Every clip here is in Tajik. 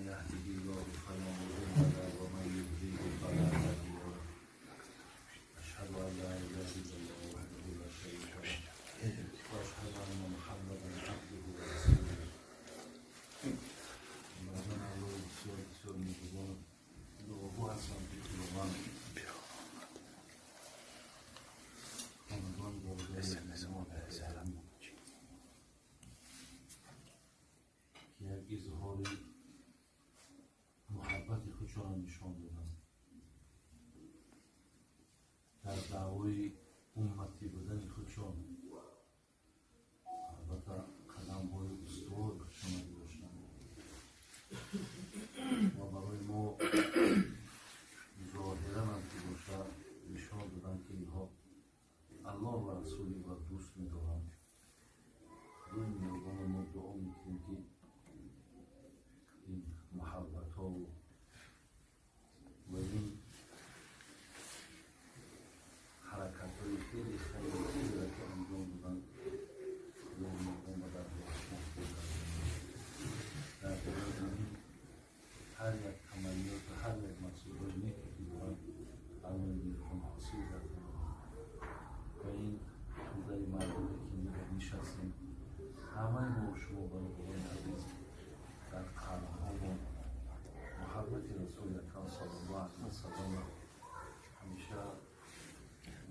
يهده الله فلا مضل له ومن يضلل فلا هادي له. أشهد أن لا إله إلا الله وحده لا شريك له، وأشهد أن محمدا عبده ورسوله. مردان الله بسیار بسیار مهربان دعاگو هستم که خداوند خاندان برادر که یک اظهار محبت خودشان نشان دادند در دعوای امتی بودن خودشان، البته قدم های استوار خودشان گذاشتند و برای ما ظاهرا هم که باشه نشان دادند که اینها الله و رسولی را دوست می‌دارند. خدای مهربان ما دعا می‌کنیم که این محبت ها و این حرکت های خیلی خیلی را که انجام دادن خدای مهربان و در راهشان در زمین هر یک عملیات و هر یک مقصودهای نیکی که دارند الله مهربان حاصل گرداند. و این توده مردمی که نشستیم همه ما و شما برادران عزیز در قلب‌هامون محبت رسول اکرم صلی الله علیه و سلم همیشه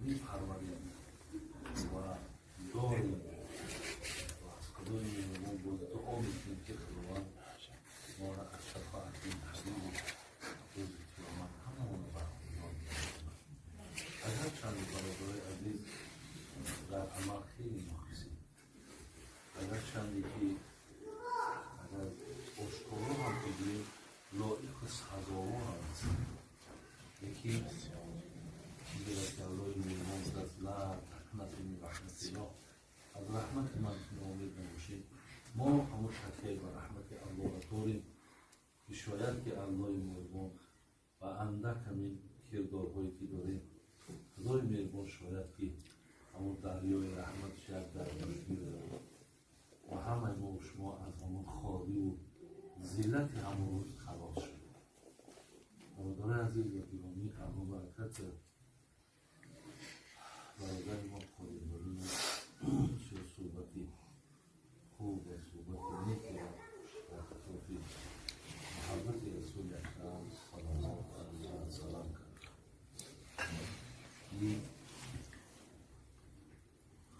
می‌پروریم و داریم و از خدای مهربان باز دعا می‌کنیم که خداوند ما را از شفاعت این حبیب روز قیامت هممون رو برخوردار بگرداند. اگر چند برادرای عزیز در عمل خیلی ناقصیم، اگر چندی که اگر اشکارا هم بگیم لایق سزاوار هم هستیم، یکی چیزی را که الله مهربان گفت لا تقنطوا من رحمت الله، از رحمت من ناامید نباشید. ما همون تکیه به رحمت الله را داریم که شاید که الله مهربان و اندک همین کردارهایی که داریم خدای مهربان شاید که همون دریای رحمتش یک دریاش بیاره و همه ما و شما از همون خواری و ذلت همون روز خلاص شدیم. برادرای عزیز و گرامی، الله برکت برادر ما قادرزاده بسیار صحبتی خوب و صحبت نیکی را در خصوص محبت رسول اکرم صلی الله علیه و سلم کرد. این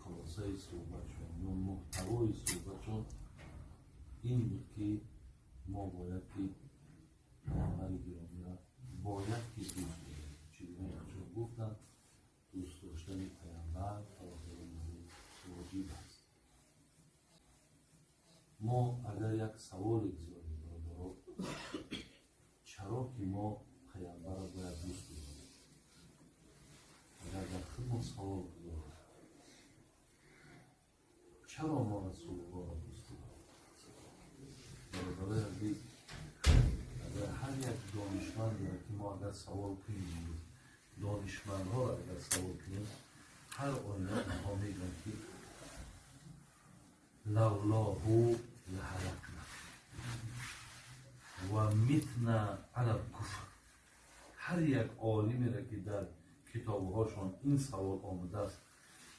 خلاصه صحبتشون یا محتوای صحبتشون این بود که ما باید که پیامبر گرامی را باید که دوست داریم. چگونه خودشون گفتن دوست داشتن پیامبر واجب است. ما اگر یک سوال بگذاریم برادرها، چرا که ما پیامبر را باید دوست داریم؟ اگر در خودمون سوال بگذاریم چرا ما رسول الله را دوست داریم؟ برادرای عزیز، اگر هر یک دانشمند را که ما اگر سوال کنیم، دانشمندها را اگر سوال کنیم، هر آینه آنها میگن که لولاه لهلکنا و متنا علی الکفر. هر یک عالمی را که در کتابهاشان این سوال آمده است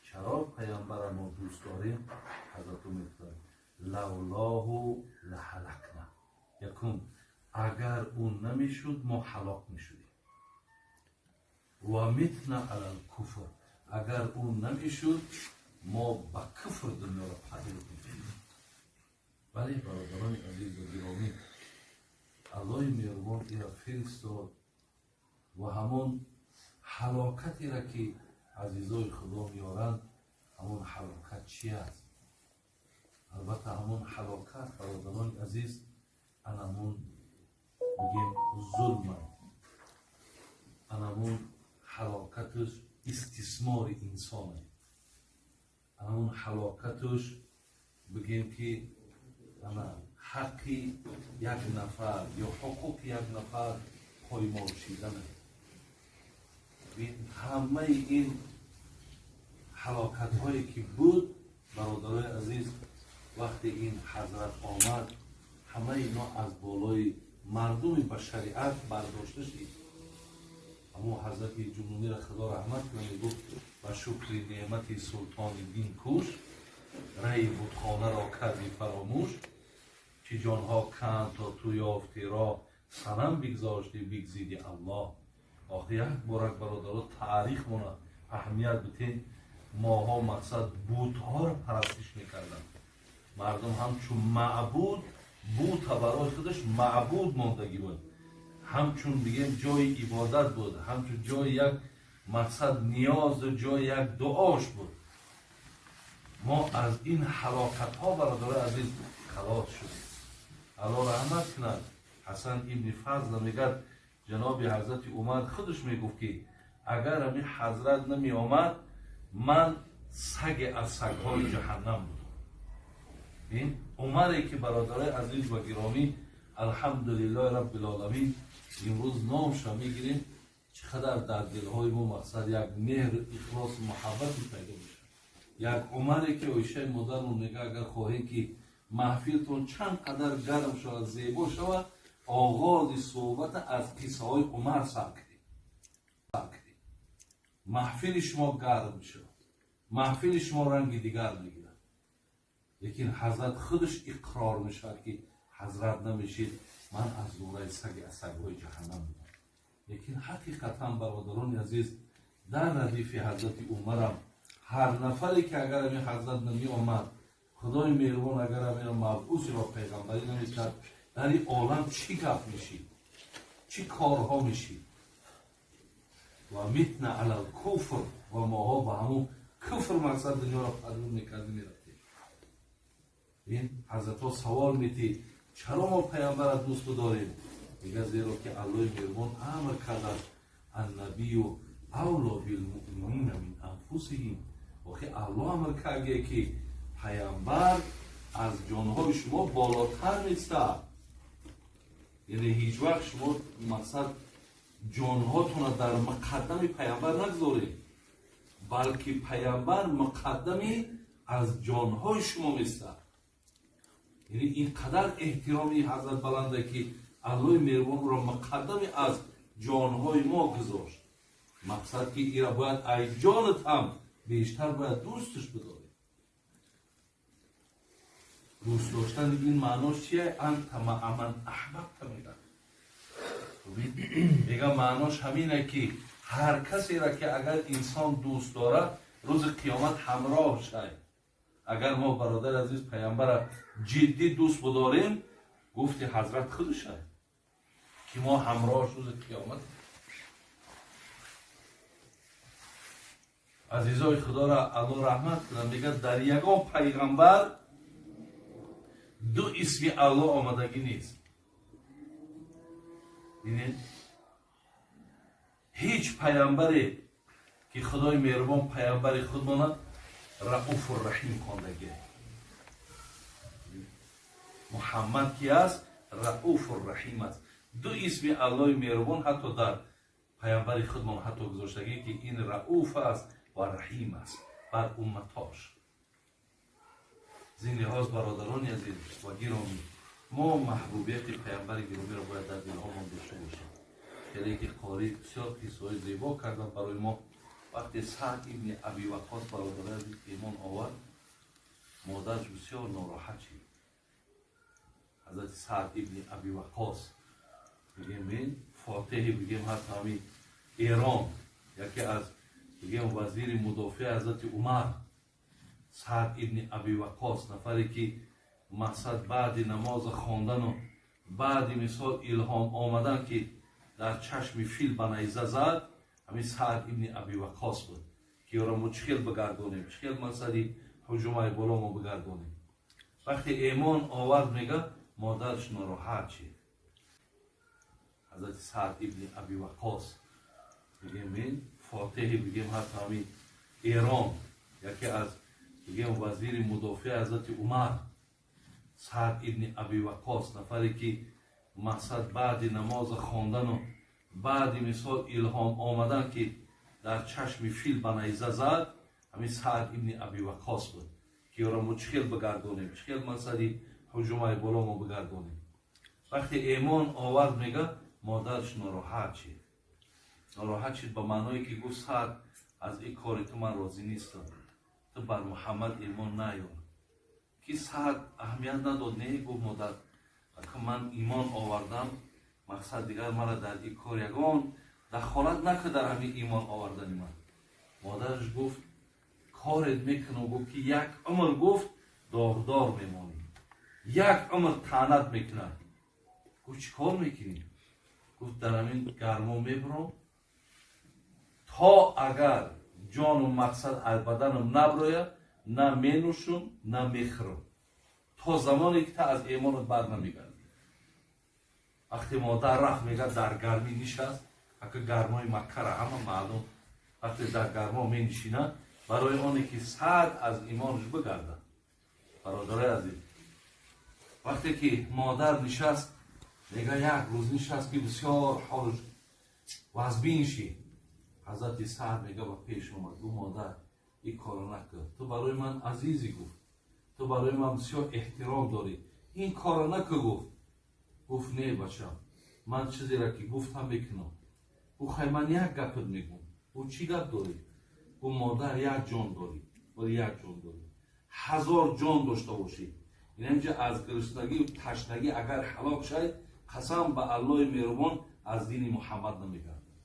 چرا پیامبر ما دوست داریم، حضرت میگن لولاه لهلکنا، یکم اگر اون نمیشد ما هلاک میشدیم، و متنا علی الکفر، اگر اون نمیشد ما به کفر دنیا را پذیر می‌کردیم. ولی برادران عزیز و گرامی، الله مهربان ایرا فرستاد و همون هلاکتی را که عزیزای خدا میارند، همون هلاکت چی است؟ البته همون هلاکت برادران عزیز انمون بگیم ظلم، انمون هلاکتش استثمار انسانه، انمون هلاکتش بگیم که انا حقی یک نفر یا حقوق یک نفر پایمال شدنه. همه این هلاکت هایی که بود برادرای عزیز، وقتی این حضرت آمد همه اینا از بالای Мардуми ба шариат бардошта шид. Аммо ҳазрати Ҷунунира Худо раҳмат кунад, мегуфт: ба шукри неъмати султони дин куш, раи бутхонаро карди фаромӯш, чӣ ҷонҳо канд то ту ёфти роҳ, санам бигзошти бигзиди Аллоҳ. Охир як борак бародаро таърихмона аҳамият битен, моҳо мақсад бутҳоро парастиш мекарданд. Мардум ҳамчун маъбуд бута барои худаш маъбуд мондагӣ буд, ҳамчун бигем ҷои ибодат буд, ҳамчун ҷои як мақсад ниёзу ҷои як дуош буд. Мо аз ин ҳалокатҳо бародарои азиз халос шудем. Аллоҳ раҳмат кунад, Ҳасан ибни Фазл мегӯяд, ҷаноби ҳазрати Умар худаш мегуфт, ки агар ҳамин ҳазрат намеомад, ман саге аз сагҳои ҷаҳаннам будам. Ин Умаре ки бародарои азиз ва гиромӣ, алҳамдулиллоҳи раббил оламин, имрӯз номша мегирем, чӣ қадар дар дилҳои мо мақсад як меҳр, ихлосу муҳаббате пайдо мешавад. Як Умаре ки Оишаи модармон мега, агар хоҳем ки маҳфилтон чанд қадар гарм шавад, зебо шавад, оғози суҳбата аз қиссаҳои Умар сар кунем. Маҳфили шумо гарм мешавад, маҳфили шумо ранги дигар мегирад. Лекин ҳазрат худаш иқрор мешавад, ки ҳазрат намешид, ман аз зумраи саги аз сагҳои ҷаҳаннам будам. Лекин ҳақиқатан бародарони азиз, дар радифи ҳазрати Умарам ҳар нафаре ки агар ҳамин ҳазрат намеомад, Худои меҳрубон агар ҳамин мабъусиро пайғамбарӣ намекард, дар ин олам чӣ гап мешид, чӣ корҳо мешид? Ва митна алал куфр, ва моҳо ба ҳамун куфр мақсад дунёро падруд мекардем, мерафтем. Ин ҳазратҳо савол метӣ, чаро мо пайғамбара дӯст дорем? Мега, зеро ки Аллоҳи меҳрубон амр кардааст: аннабию авло билмуъминина мин анфусиҳим. Охи Аллоҳ амр кардге, ки пайғамбар аз ҷонҳои шумо болотар меистад. Яъне ҳеҷ вақт шумо мақсад ҷонҳотонро дар муқаддами пайғамбар нагузоред, балки пайғамбар муқаддами аз ҷонҳои шумо меистад. Яъне ин қадар эҳтироми ҳазрат баланде, ки Аллоҳи меҳрубон ӯро муқаддами аз ҷонҳои мо гузошт. Мақсад ки ира бояд ай ҷонат ҳам бештар бояд дӯсташ бидоред. Дӯст доштани ин маънош чие? Анта маа ман аҳбабта мегӯяд. Мега, маънош ҳамине, ки ҳар касеро ки агар инсон дӯст дорад, рӯзи қиёмат ҳамроҳ шай. Агар мо бародари азиз пайғамбара ҷиддӣ дӯст бидорем, гуфти ҳазрат худашай, ки мо ҳамроҳш рӯзи қиёмат. Азизои Худоро Аллоҳ раҳмат кунад, мегӯяд, дар ягон пайғамбар ду исми Аллоҳ омадагӣ нест. Бинед, ҳеҷ пайғамбаре ки Худои меҳрубон пайғамбари худ монад, Рауфу Раҳим хондагӣ. Муҳаммад ки аст, Рауфу Раҳим аст. Ду исми Аллоҳи меҳрубон ҳатто дар пайғамбари худмон ҳатто гузоштагӣ, ки ин Рауф аст ва Раҳим аст бар умматош. Зин лиҳоз бародарони азиз ва гиромӣ, мо маҳбубияти пайғамбари гиромиро бояд дар дилҳомон дошта бошем. Хеле ки қорӣ бисёр қиссаҳои зебо карданд барои мо. Вақте Саъд ибни Аби Ваққос бародарои азиз имон овард, модараш бисёр нороҳат шид. Ҳазрати Саъд ибни Аби Ваққос, бигем, фотеҳи бигем ҳатто ҳамин Эрон, яке аз бигем вазири мудофиаи ҳазрати Умар, Саъд ибни Аби Ваққос, нафаре ки мақсад баъди намоза хондану баъди мисол илҳом омадан, ки дар чашми фил ба найза зад, ҳамин Саъд ибни Аби Ваққос буд, ки ёро мо чӣ хел бигардонем, чӣ хел мақсади ҳуҷумаи боло мо бигардонем. Вақте эмон овард, мега, модараш нороҳат шид. Ҳазрати Саъд ибни Аби Ваққос, бигем, фотеҳи бигем ҳатто ҳамин Эрон, яке аз бигем вазири мудофиаи ҳазрати Умар, Саъд ибни Аби Ваққос, нафаре ки мақсад баъди намоза хондану баъди мисол илҳом омадан, ки дар чашми фил ба найза зад, ҳамин Саъд ибни Аби Ваққос буд, ки ёро мо чӣ хел бигардонем, чӣ хел мақсади ҳуҷумаи боло мо бигардонем. Вақте имон овард, мега, модараш нороҳат шид. Нороҳат шид ба маъное ки гуфт: «Саъд, аз ин кори ту ман розӣ нестам, ту бар Муҳаммад имон наёр». Ки Саъд аҳамият надод. «Не, — гуфт модар, — ман имон овардам, мақсад дигар мара дар ин кор ягон дахолат накард дар ҳамин имон овардани ман». Модараш гуфт: «Корет мекунам», гуфт, «ки як умр», гуфт, «доғдор мемонӣ, як умр таънат мекунад». Гуфт: «Чӣ кор мекунӣ?» Гуфт: «Дар ҳамин гармо мебурам, то агар ҷону мақсад аз баданам наброяд, на менӯшум, на мехӯрам, то замоне ки та аз имонат бар намегардӣ». Вақте модар рафт, мегӯяд, дар гармӣ нишаст. Ака, гармои Маккара ҳама маълум. Вақте дар гармо менишинад, барои оне ки Саъд аз имонаш бигардад. Бародарои азиз, вақте ки модар нишаст, мега, як рӯз нишаст, ки бисёр ҳолш вазбин шид. Ҳазрати Саъд, мега, ба пеш омад, гуфт: «Модар, ин корро накард, ту барои ман азизӣ», гуфт, «ту барои ман бисёр эҳтиром дорӣ, ин корро накун», гуфт. Гуфт: «Не, бачам, ман чизеро ки гуфтам, мекунам». Гуфт: «Хай, ман як гапат мегӯм». Гуфт: «Чӣ гап дорӣ?» Гуфт: «Модар, як ҷон дорӣ, вале як ҷон дорӣ, ҳазор ҷон дошта бошӣ, инамҷа аз гуруснагию ташнагӣ агар ҳалок шавӣ, қасам ба Аллоҳи меҳрубон, аз дини Муҳаммад намегардам.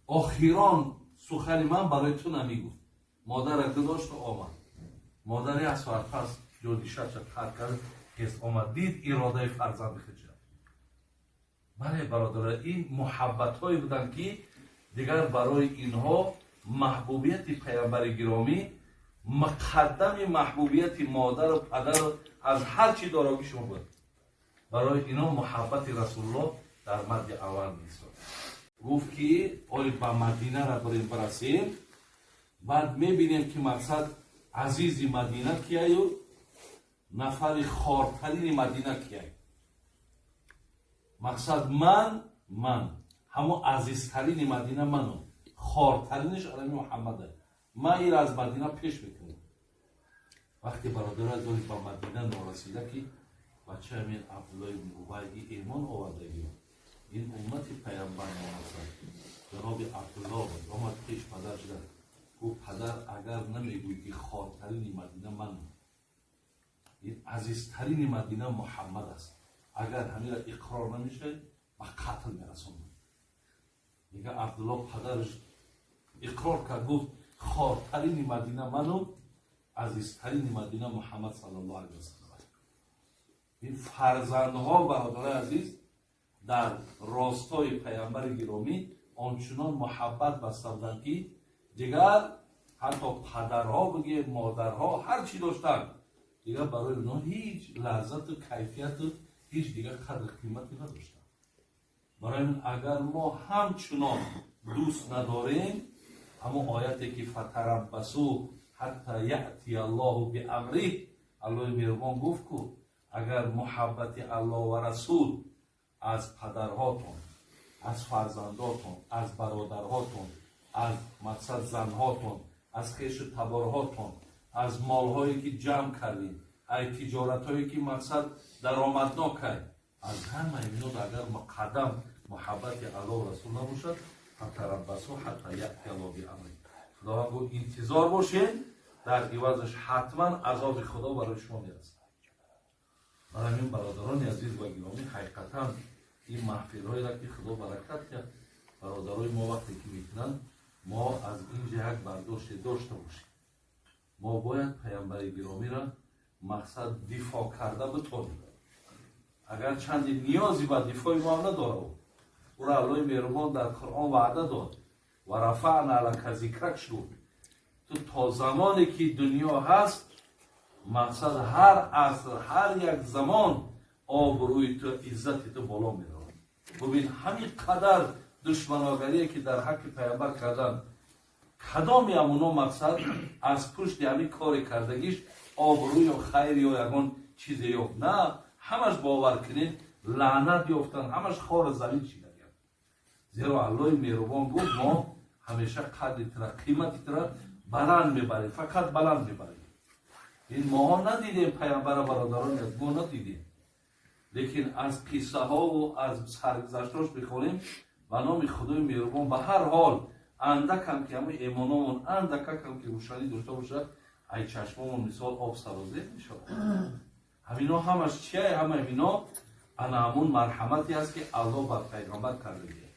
Охирон сухани ман барои ту намегуфт». Модара гузошту омад. Модар як соат пас ҷодишаша тарк кард, хест, омад, дид иродаи фарзанди худша. Бале, бародаро, ин муҳаббатҳое буданд, ки дигар барои инҳо маҳбубияти паямбари гиромӣ муқаддами маҳбубияти модару падару аз ҳар чӣ дорогӣ шумо буд. Барои инҳо муҳаббати Расулуллоҳ дар мадди аввал меистод. Гуфт ки оли ба Мадинара барем, барасем, баъд мебинем, ки мақсад азизи Мадина кияю нафари хортарини Мадина кияй. Мақсад, ман ҳамон азизтарини Мадина ману хортариниш алами Муҳаммада, ман ира аз Мадина пеш мекунам. Вақте, бародари азоли, ба Мадина норасида, ки бачаи мин Абдулло ибни Убай имон овардагиё, ин уммати паямбар меонасад, ҷаноби Абдулло омад пеш падар шуда, гуфт: «Падар, агар намегӯӣ, ки хортарини Мадина ман, ин азизтарини Мадина Муҳаммад аст, агар ҳамира иқрор намешавед, ба қатл мерасонам». Мега, Абдулло падараш иқрор кард, гуфт: «Хортарини Мадина ману азизтарини Мадина Муҳаммад саллаллоҳу алайҳи васаллам». Ин фарзандҳо, бародарои азиз, дар ростои паямбари гиромӣ ончунон муҳаббат баста буданд, ки дигар ҳатто падарҳо бигем, модарҳо, ҳар чӣ доштанд, дигар барои онҳо ҳеҷ лаззату кайфияту ҳеҷ дигар қадр қимате надоштанд. Барои ин агар мо ҳамчунон дӯст надорем, ҳамон ояте ки فتربصوا حتى يأتي الله بأمره, Аллоҳи меҳрубон гуфт ку, агар муҳаббати Аллоҳ ва Расул аз падарҳотон, аз фарзандотон, аз бародарҳотон, аз мақсад занҳотон, аз хешу таборҳотон, аз молҳое ки ҷамъ кардем, ай тиҷоратҳое ки мақсад даромаднок кай, аз ҳамаи ино агар муқаддам муҳаббати Аллоҳ Расул набошад, فتربصوا حتى يأتي الله بأمره, Худованд гуфт: «Интизор бошед, дар ивазаш ҳатман азоби Худо барои шумо мерасад». Барои ҳамин, бародарони азиз ва гиромӣ, ҳақиқатан ин маҳфилҳоеро ки Худо баракат кард, бародарои мо вақте ки мекунанд, мо аз ин ҷа як бардоште дошта бошем. Мо бояд паямбари гиромиро мақсад дифоъ карда битонем, агар чанде ниёзе ба дифои мо надорад. Ӯро Аллоҳи меҳрубон дар Қуръон ваъда дод: ورفعنا لك ذكرك шуд. Ту то замоне ки дунё ҳаст, мақсад ҳар аср, ҳар як замон обрӯи ту, иззати ту боло меравад. Бубин, ҳамин қадар душманогарие ки дар ҳаққи паямбар кардан, кадоми амуно мақсад аз пушти ҳамин кори кардагиш обрӯ ё хайр ё ягон чизе ёфт? На, ҳамаш, бовар кунед, лаънат ёфтанд, ҳамаш хору залил шидагиянд. Зеро Аллоҳи меҳрубон гуфт: «Мо ҳамеша қадри тура, қимати тура баланд мебарем, фақат баланд мебарем». Ин моҳо надидем паямбара, бародарони, мо надидем. Лекин аз қиссаҳову аз саргузаштош бихонем, ба номи Худои меҳрубон, ба ҳар ҳол андакам ки ҳамун эмономон, андакакам ки рӯшанӣ дошта бошад, ай чашмомон мисол об сарозер мешавад. Ҳамино ҳамаш чия? Ҳама ҳамино ана ҳамун марҳамате аст, ки Аллоҳ бар пайғамбар кардагия.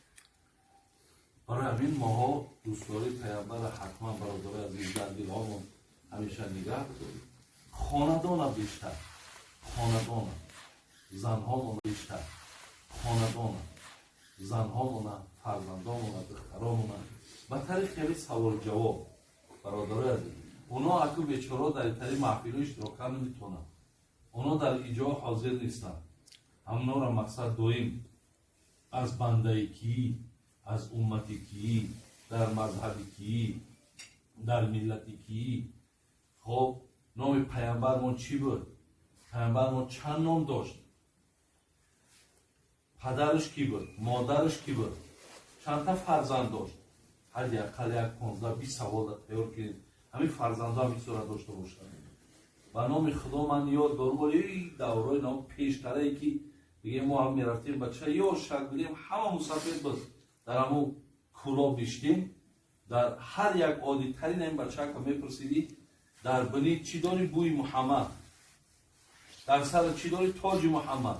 Барои ҳамин моҳо дӯстдории пайғамбарро ҳатман, бародарои азиз, дар дилҳомон ҳамеша нигаҳ бидорем. Хонадона бештар, хонадона, занҳомона бештар, хонадона, занҳомона, фарзандомона, духтаромона ба тариқи ҳамин савол-ҷавоб. Бародарои азиз, оно аку бечораҳо дар тари маҳфилҳо иштирок карда наметавонанд, оно дар иҷо ҳозир нестанд. Ҳамонро мақсад доим аз бандаи кӣ, аз уммати кӣ, дар мазҳаби кӣ, дар миллати кӣ. Хоб, номи пайғамбармон чӣ буд? Пайғамбармон чанд ном дошт? Падараш кӣ буд? Модараш кӣ буд? Чандта фарзанд дошт? Ҳадди ақал як 15-20 саволда тайёр кунед, ҳамин фарзандо ҳам чизора дошта бошанд. Ба номи Худо, ман ёд дорам, давраи ном пештарае ки диге мо ҳам мерафтем, бача ё шак будем, ҳама мусафир буд, дар ҳамун кӯлоб ништем. Дар ҳар як оддитарин ин бачака мепурсидӣ: дар бини чӣ дорӣ? Бӯи Муҳаммад. Дар сара чӣ дорӣ? Тоҷи Муҳаммад.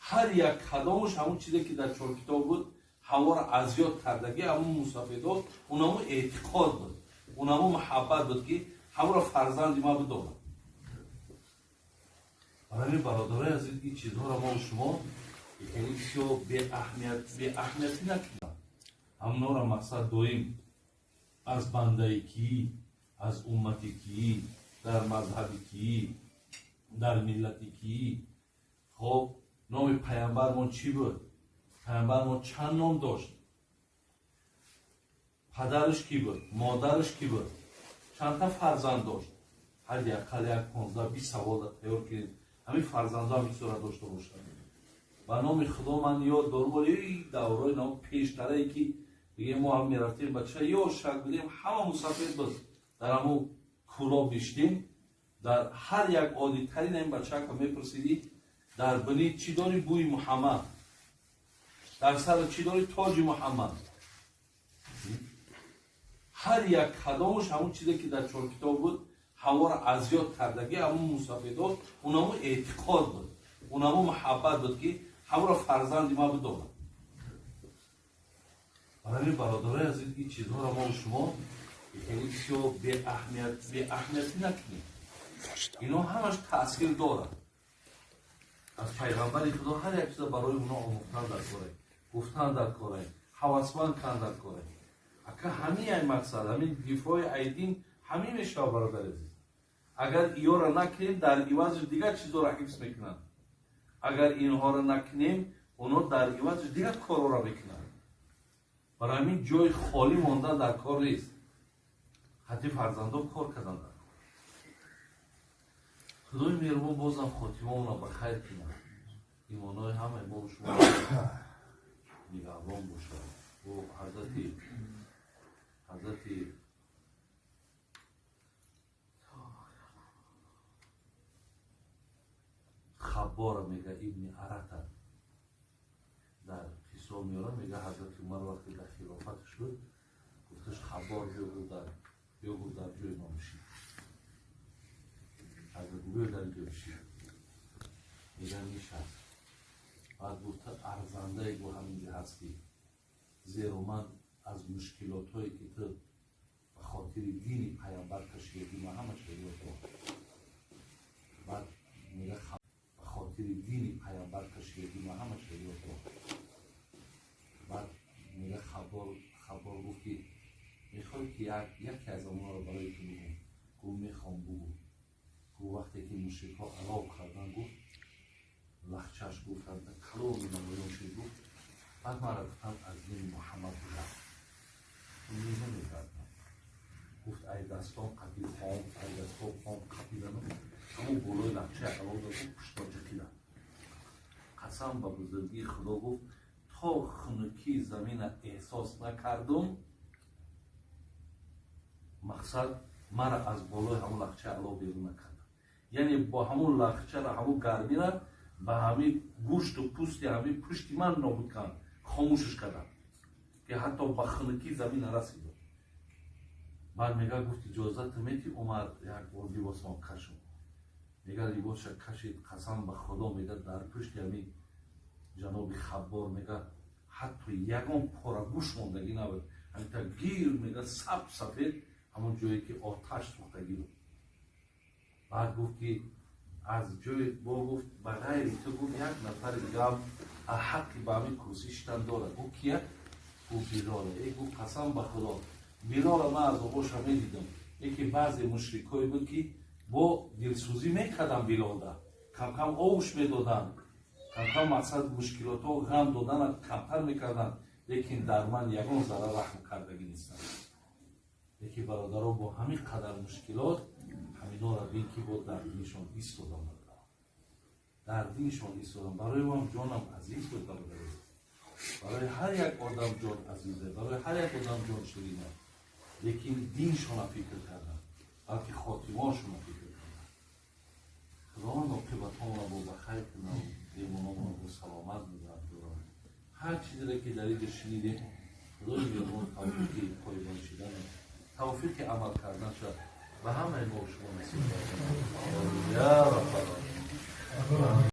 Ҳар як кадомаш ҳамун чизе ки дар чоркитоб буд, ҳаморо аз ёд кардагӣ. Ҳамун мусафидҳо унаму эътиқод буд, унаму муҳаббат буд, ки ҳамонро фарзанди ма бидонад. Барои бародарои азиз, ин чизҳоро мо шумо бисёр беаҳамиятӣ накунам. Ҳамонро мақсад доим аз бандаи кӣ, аз уммати кӣ, дар мазҳаби кӣ, дар миллати кӣ. Хоб, номи пайғамбармон чӣ буд? Пайғамбармон чанд ном дошт? Падараш кӣ буд? Модараш кӣ буд? Чандта фарзанд дошт? Ҳадди ақал як 15-20 саволда тайёр кунед, ҳамин фарзандо ҳам чизора дошта бошанд. Ба номи Худо, ман ёд дорам, давраи ном пештарае ки диге мо ҳам мерафтем, бача ё шак будем, ҳама мусафир буд, дар ҳамун кӯлоб ништем. Дар ҳар як оддитарин ин бачака мепурсидӣ: дар бини чӣ дорӣ? Бӯи Муҳаммад. Дар сара чӣ дорӣ? Тоҷи Муҳаммад. Ҳар як кадомаш ҳамун чизе ки дар чоркитоб буд, ҳамонро аз ёд кардагӣ. Ҳамун мусафидҳо унаму эътиқод буд, унаму муҳаббат буд, ки ҳамонро фарзанди ма бидонад. Барои бародарои азиз, ин чизҳоро мо шумо бисёр беаҳамиятӣ накунем. Ино ҳамаш таъсир дорад. Аз пайғамбари Худо ҳар як чиза барои оно омӯхтан дар коре, гуфтан дар коре, ҳавасманд кардан дар коре. Ака, ҳамин ай мақсад, ҳамин дифои айдин ҳамин мешавад, бародари азиз. Агар иёро накунем, дар ивази дигар чизҳоро ҳифз мекунанд. Агар инҳоро накунем, оно дар ивази дигар корҳоро мекунанд. Барои ҳамин ҷои холӣ мондан дар кор нест, ҳатти фарзандон кор кардан дар кор. Худои меҳрубон бозам хотимаонро ба хайр кунад, имонои ҳамаи мо шумо нигаҳбон бошад. Бо ҳазрати Хаббора мега, Ибни Арата дар қиссо меорад, мега, ҳазрати Умар вақте дар хилофаташ буд, гуфташ: «Хаббор, биё», гуфт, «дар ҷои мо бишин». Ҳазрат биё, дар инҷо бишин. Мега, нишаст. Баъд гуфта: «Арзандае, гу, ҳаминҷа ҳастӣ, зеро ман аз мушкилотҳое ки ту ба хотири дини пайғамбар кашидагӣ, ман ҳамаша ёд дорам». Баъд мега: «Ба хотири дини пайғамбар кашидагӣ, ман ҳамаша ёд дорам». Баъд мега, Хаббор гуфт ки: «Мехоҳӣ ки яке аз онҳоро барои ту бигӯм?» Гуфт: «Мехоҳам, бугӯ». Гуфт: «Вақте ки мушрикҳо алов кардан, гуфт, лахчаш, гуфт, каломи намоён шуд, гуфт, баъд мара гуфтанд: аз дини Муҳаммад бужад. Намекардам, гуфт, ай дастон қапи хом, ай дастон хом қапидану ҳамон болои лахчаи алов гуфт, пуштон ҷиқидам. Қасам ба бузургии Худо, гуфт, то хунукии замина эҳсос накардум, мақсад, мара аз болои ҳамон лахчаи алов берун накардам. Яъне бо ҳамун лахчара, ҳамун гармира ба ҳамин гӯшту пӯсти ҳамин пушти ман нобуд кард, хомӯшаш кардам, ки ҳатто ба хунукӣ замин нарасид. Баъд мега, гуфт: «Иҷозат мети, Умар, як бор либосам кашам?» Мега, либосша кашид. Қасам ба Худо, мега, дар пушти ҳамин ҷаноби Хаббор, мега, ҳатто ягон пора гӯш мондагӣ набуд. Ҳамита гир, мега, саб сафед, ҳамон ҷое ки оташ сӯхтагӣ буд. Баъд гуфт, ки аз ҷои бо гуфт, ба ғайри ту, гуфт, як нафари дигаам ҳаққи ба ҳамин курсӣ шиштан дорад. Гуфт: «Кия?» Гуфт: «Билоле». Э, гуфт, қасам ба Худо, Билола ман аз оғоша медидам, яке баъзе мушрикое буд, ки бо дилсӯзӣ мекардам Билолда, камкам овуш медоданд, камкам мақсад мушкилотҳо ғам додана камтар мекарданд, лекин дар ман ягон зарра раҳм кардагӣ нестанд. Лекин, бародаро, бо ҳамин қадар мушкилот ҳаминора бин, ки бо дар диншон истодам, дар диншон истодам. Барои ман ҷонам азиз буд, бародари. Барои ҳар як одам ҷон азизе, барои ҳар як одам ҷон ширина, лекин диншона фикр кардам, балки хотимаошона фикр кардам. Худованд оқибатҳомона бо бахайр кунад, бемономона бо саломат нигоҳ дорад. Ҳар чизере ки дар инҷо шунидем, Худои меҳрубон тавфиқи пойбанд шидан, тавфиқи амал кардан шуд ба ҳамаи мо шумо насиб. Я Раббал.